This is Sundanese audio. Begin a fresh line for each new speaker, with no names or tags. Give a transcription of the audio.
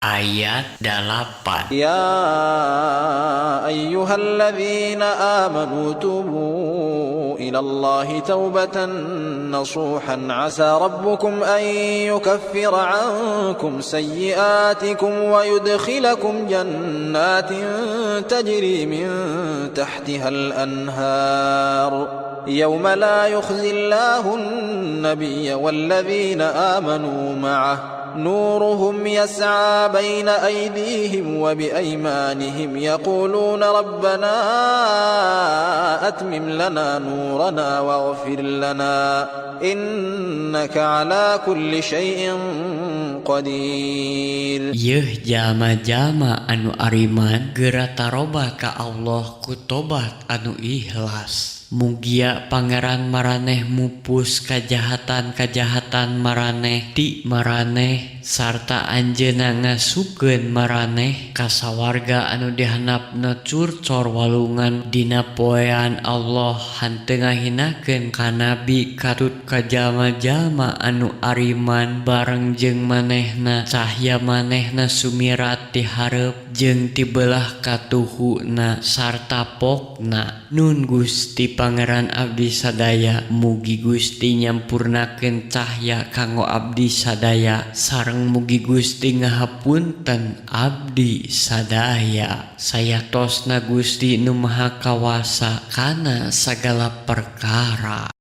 Ayat 8.
يا أيها الذين آمنوا توبوا إلى الله توبة نصوحا عسى ربكم أن يكفر عنكم سيئاتكم ويدخلكم جنات تجري من تحتها الأنهار يوم لا يخزي الله النبي والذين آمنوا معه نورهم يسعى بين أيديهم وبأيمانهم يقولون ربنا أتمم لنا نورنا واغفر لنا إنك على كل شيء قدير.
Yeuh jalma-jalma anu ariman, geura tarobat ka Allah ku tobat anu ikhlas. Mugia Pangeran maraneh mupus kajahatan-kajahatan maraneh ti maraneh sarta Anjeunna ngasupkeun maraneh ka sawarga anu dihandapna curcor walungan. Dina poean Allah henteu ngahinakeun ka nabi katut ka jalma-jalma anu ariman bareng jeung manehna. Cahya manehna sumirat ti hareup jeung ti beulah katuhuna sarta pokna. Nun Gusti Pangeran abdi sadaya, mugi Gusti nyampurnakeun cahya kanggo abdi sadaya sareng mugi Gusti ngahapunten abdi sadaya. Sayaktosna Gusti nu Maha Kawasa kana sagala perkara.